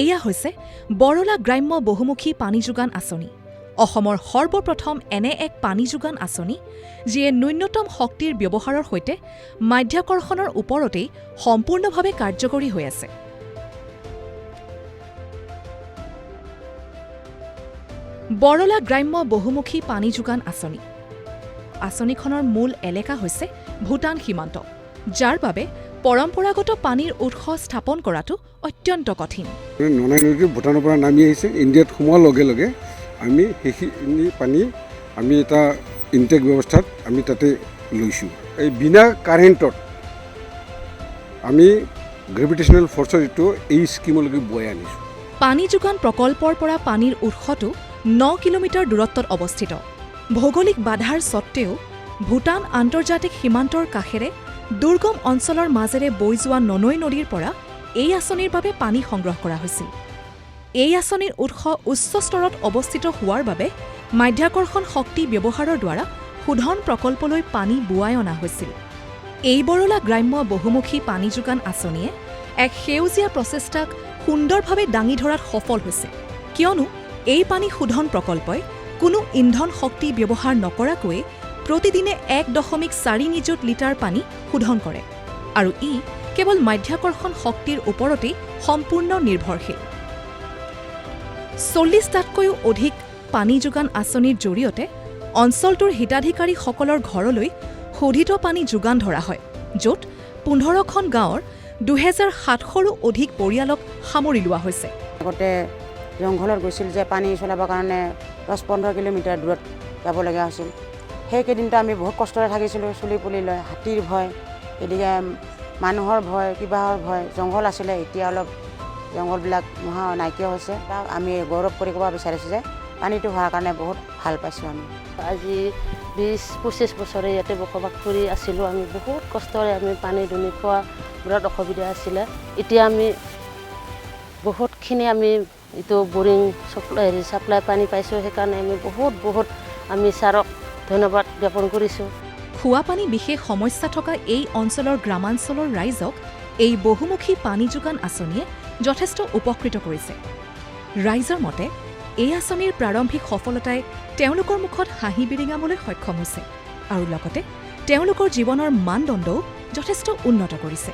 এয়া হৈছে বৰলা গ্ৰাম্য বহুমুখী পানী যোগান আঁচনি, অসমৰ সৰ্বপ্ৰথম এনে এক পানী যোগান আঁচনি, যিয়ে ন্যূনতম শক্তিৰ ব্যৱহাৰৰ সৈতে মাধ্যাকৰ্ষণৰ ওপৰতেই সম্পূৰ্ণভাৱে কাৰ্যকৰী হৈ আছে। বৰলা গ্ৰাম্য বহুমুখী পানী যোগান আঁচনি। আঁচনিখনৰ মূল এলেকা হৈছে ভূটান সীমান্ত, যাৰ বাবে পৰম্পৰাগত পানীৰ উৎস স্থাপন কৰাটো অত্যন্ত কঠিন। ননাই নদী ভূটানৰ পৰা নামি আহিছে। ইণ্ডিয়াত সোমোৱাৰ লগে লগে আমি সেইখিনি পানী আমি এটা ইনটেক ব্যৱস্থাত আমি তাতে লৈছোঁ। এই বিনা কাৰেণ্টত আমি গ্ৰেভিটেশ্যনেল ফ'ৰ্চৰ এইটো এই স্কীমলৈকে বোৱাই আনিছোঁ। পানী যোগান প্ৰকল্পৰ পৰা পানীৰ উৎসটো 9 কিলোমিটাৰ দূৰত্বত অৱস্থিত। ভৌগোলিক বাধাৰ স্বত্তেও ভূটান আন্তৰ্জাতিক সীমান্তৰ কাষেৰে দুৰ্গম অঞ্চলৰ মাজেৰে বৈ যোৱা ননৈ নদীৰ পৰা এই আঁচনিৰ বাবে পানী সংগ্ৰহ কৰা হৈছিল। এই আঁচনিৰ উৎস উচ্চ স্তৰত অৱস্থিত হোৱাৰ বাবে মাধ্যাকৰ্ষণ শক্তি ব্যৱহাৰৰ দ্বাৰা শোধন প্ৰকল্পলৈ পানী বোৱাই অনা হৈছিল। এই বৰলা গ্ৰাম্য বহুমুখী পানী যোগান আঁচনিয়ে এক সেউজীয়া প্ৰচেষ্টাক সুন্দৰভাৱে দাঙি ধৰাত সফল হৈছে, কিয়নো এই পানী শোধন প্ৰকল্পই কোনো ইন্ধন শক্তি ব্যৱহাৰ নকৰাকৈয়ে প্ৰতিদিনে 1.4 নিযুত লিটাৰ পানী শোধন কৰে আৰু ই কেৱল মাধ্যাকৰ্ষণ শক্তিৰ ওপৰতেই সম্পূৰ্ণ নিৰ্ভৰশীল। 40টাতকৈও অধিক পানী যোগান আঁচনিৰ জৰিয়তে অঞ্চলটোৰ হিতাধিকাৰীসকলৰ ঘৰলৈ শোধিত পানী যোগান ধৰা হয়, য'ত 15খন গাঁৱৰ 2700ৰো অধিক পৰিয়ালক সামৰি লোৱা হৈছে। আগতে জংঘলত গৈছিল যে পানী চলাবৰ কাৰণে 10-15 কিলোমিটাৰ দূৰত যাব লগীয়া হৈছিল। সেইকেইদিনটো আমি বহুত কষ্টৰে থাকিছিলোঁ। চুলি পুলি লৈ, হাতীৰ ভয়, এদিকে মানুহৰ ভয়, কিবাহৰ ভয়, জংঘল আছিলে। এতিয়া অলপ জংঘলবিলাক নোহোৱা নাইকিয়া হৈছে। তাক আমি গৌৰৱ কৰি ক'ব বিচাৰিছোঁ যে পানীটো হোৱাৰ কাৰণে বহুত ভাল পাইছোঁ আমি। আজি 20-25 বছৰে ইয়াতে বসবাস কৰি আছিলোঁ। আমি বহুত কষ্টৰে আমি পানী দুনি খোৱা বিৰাট অসুবিধা আছিলে। এতিয়া আমি বহুতখিনি আমি এইটো বৰিং চাপ্লাই, হেৰি চাপ্লাই পানী পাইছোঁ। সেইকাৰণে আমি বহুত বহুত আমি ছাৰক ধন্যবাদ জ্ঞাপন কৰিছোঁ। খোৱা পানী বিশেষ সমস্যা থকা এই অঞ্চলৰ গ্ৰামাঞ্চলৰ ৰাইজক এই বহুমুখী পানী যোগান আঁচনিয়ে যথেষ্ট উপকৃত কৰিছে। ৰাইজৰ মতে এই আঁচনিৰ প্ৰাৰম্ভিক সফলতাই তেওঁলোকৰ মুখত হাঁহি বিৰিঙাবলৈ সক্ষম হৈছে আৰু লগতে তেওঁলোকৰ জীৱনৰ মানদণ্ডও যথেষ্ট উন্নত কৰিছে।